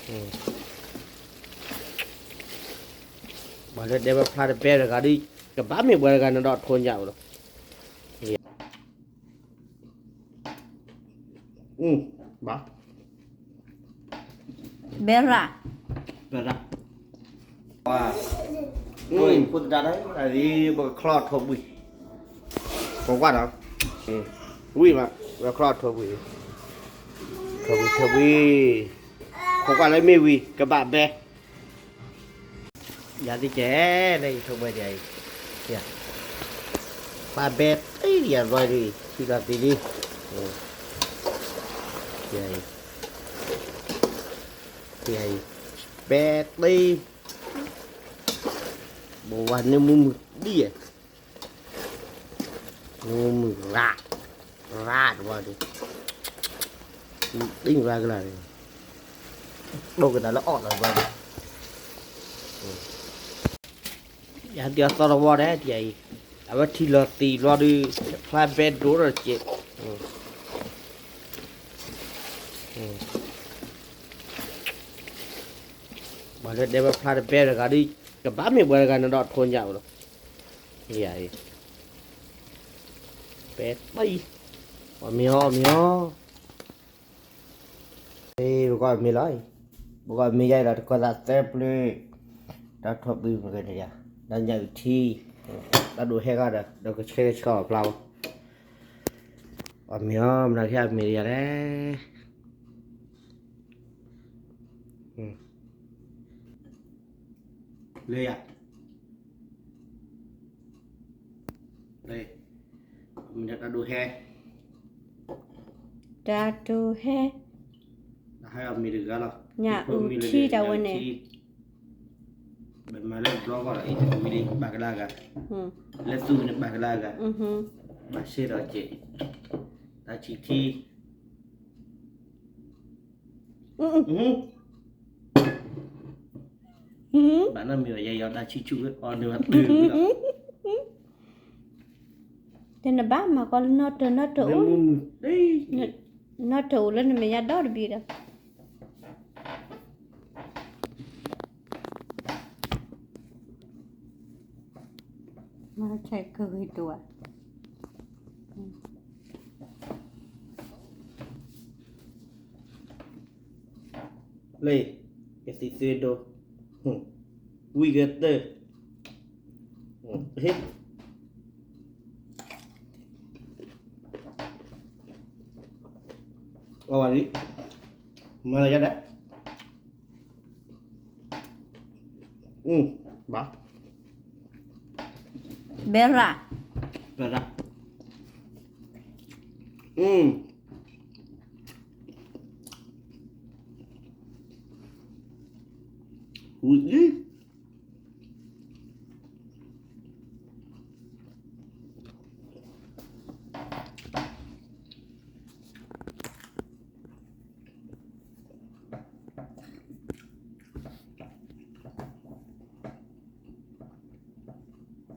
ပှၤလၢဒဲဝဲဖျါတဘဲတဂၤဒီး ကဘၣ်မ့ၢ်ပှၤတဂၤန့ၣ်ဒီးထိညၣ်အိၣ်လီၤ. ဘၣ် ဘဲရၣ် ဘဲရၣ် ဖိသဒါတၢ် ပကချီၣ်ထိၣ်ဘှံး ခိးကွၢ်နီၤ ဝံၤမး ပကချီၣ်ထိၣ်ဘှံး ထိၣ်ဘှံး ထိၣ်ဘှံး ခိးကွၢ်လၢမ့ၢ်ဝံၤ ကဘၣ်ဘဲ ယၤသ့ၣ်ကဲ လၢယထိၣ်ဘှံးဒ်အံၤ ဘၣ်ဘဲတ့ၢ်ယၤဘျီဒ်အံၤ ထံလီၤသံလံ ယၤအံၤ ယၤအံၤ ဘဲတ့ၢ် ဘိးဝါန့ၢ်မုၢ်မုၢ်ဒ်အံၤ န့ၢ်မုၢ်မုၢ်ရၣ် ရၣ်တဝါဒ် မုၢ်ဒ်ရၣ်ကလာ်န့ၣ် ဒိၣ်ကဒါလၢအီၣ်လီၤဘျီဒ် ယၤဒ်အသီတဝီဒဲး ဒ်အံၤ အဝဲထံလီၤသံဘျီဒ် ဖျါဘဲဒိၣ်ဒီးစဲး ပှၤလၢဒဲဝဲဖျါတဘဲတဂၤဒီး ကဘၣ်မ့ၢ်ပှၤတဂၤန့ၣ်ဒီးထိညၣ်အိၣ်လီၤ. ယၤအံၤ ပဲသံ အီၣ်မ့ၤအီၤ အီၣ်မ့ၤအီၤ ပကွၢ်မ့ၤလီၤအံၤ ပကွၢ်မ့ၤယါအံၤဒီး တကီၢ်သးသၢပျၢၤ ဒီးထိၣ်ဘှံးမ့ၢ်ဂ့ၤန့ၣ်ယါ ဒီးညၣ်အုၣ်ထံ ဒီးဒိးဟဲဂၤဒီး ဒီးကဆှဲကဆှီအီၤဖျါဝဲ အီၣ်မ့ၤအီၤ မနုၤဟဲအီၣ်မ့ၤယါလဲၣ် လၢယၤ လၢ မ့ၢ်တၢ်ဒိးဟဲ တၢ်ဒိးဟဲ တၢ်ဟဲအီၣ်မ့ၤတဂၤလီၤ ညၣ်အုၣ်ထံတၢ်ဝဲန့ၣ် ဘယ်မှာလဲဘျီကီးလီၤ အံၤတမံၤလံ ဘၣ်ကလါဂၤ လၢသူန့ၣ်ဘၣ်ကလါဂၤ ဘၣ်ရှဲဒီးကဲး တၢ်ဆံၣ်ထံ ဘၣ်နီၢ်မံၤဘၣ်ယဲယီၤတၢ်ဆံၣ်ဆူၣ်ဝဲ အီၣ်န့ၢ်ဘၣ်ပၢၢ်ဝံၤလီၤ တနဘၣ်မၤကီးလၢနီၢ်တၢၤနီၢ်တၢၤအိၣ် နီၢ်တၢၤအိၣ်လၢနမဲာ်ညါဒီတဘ့ၣ်ဒီး မၤဆဲးကဂ့ၤတဝဲ လၢ ကသံၣ်သ့ဒိ ဝံၤကတၢၢ် ဟ့ၣ် အဝဲလံ မၤလၢယၤဒၣ် ဘၣ် ဘဲရၣ် ဘဲရၣ် ဝံၤလံ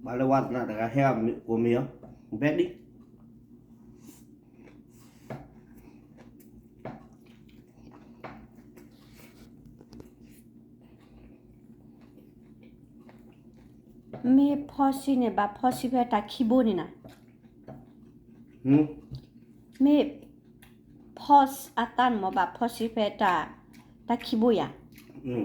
ဘၣ်လၢဝါသနာတဂၤဟဲအီၣ်ကိးမ့ၤအီၤ ဘဲဒ် မ့ၢ်ဖီဆံန့ၣ် ဘၣ်ဖီဆံဖဲတၢ်ခံဘိန့ၣ်နၤ မ့ၢ် ဖီဆံအသးန့ၣ်မ့ၢ်ဘၣ်ဖီဆံဖဲတၢ် တၢ်ခံဘိယၤ တကီၢ်သး ထ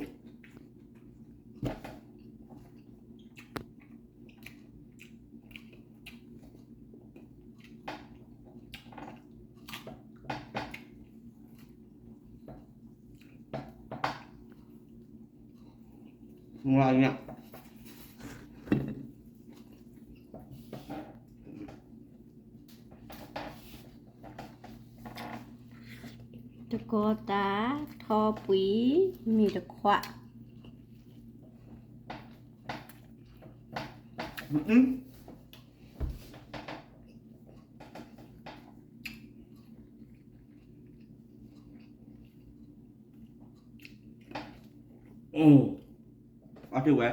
ီၣ်ပှံၤ မ့ၢ်တခွး အီၣ်ထံဝဲ တ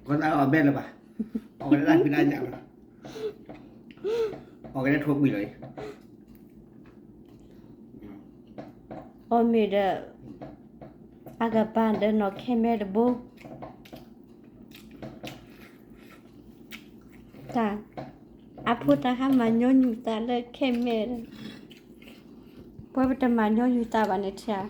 အီၣ်ဘဲလၢၤဘၣ်, အီၣ်ကဒဲတၢ်ဖံးတၢ်ညၣ်လီၤ, အီၣ်ကဒဲထိၣ်ဘှံးလီၤအံၤ, အီၣ်မ့ၤဒီး အကပၤဒီးနီၢ်ခဲမဲတဘိ, တၢ်, အဖိသၣ်ဟးမၤညီနုၢ်သးလၢခဲမဲဒီး, ပဝဲပတမၤညီနုၢ်သးဘၣ်န့ၣ်ထံဧါ,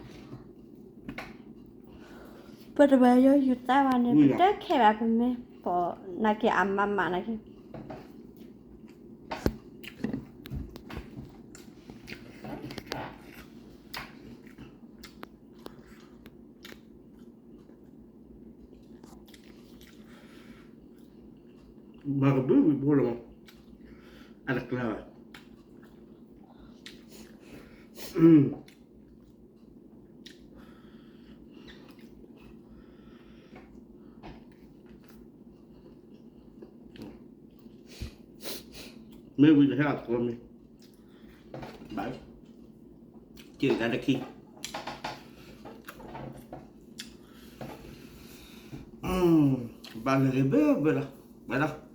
ပတမၤညီနုၢ်သးဘၣ်န့ၣ် ပတခဲဘၣ်ပမ့ၢ်ပိာ်နာ်က့အမၤမးနာ်က့ မၤကဘုဘံၣ်ဖိလီၤ, အတကျါဘၣ်, မ့ၢ်ဝံၤတဟဲအီၤတကိးမ့ၢ်, ဘၣ်, စၢၤတၢ်တခံ, ဘၣ်လၢဂ့ၤဘၢဘၢလီၤ, ဘၣ်လီၤ.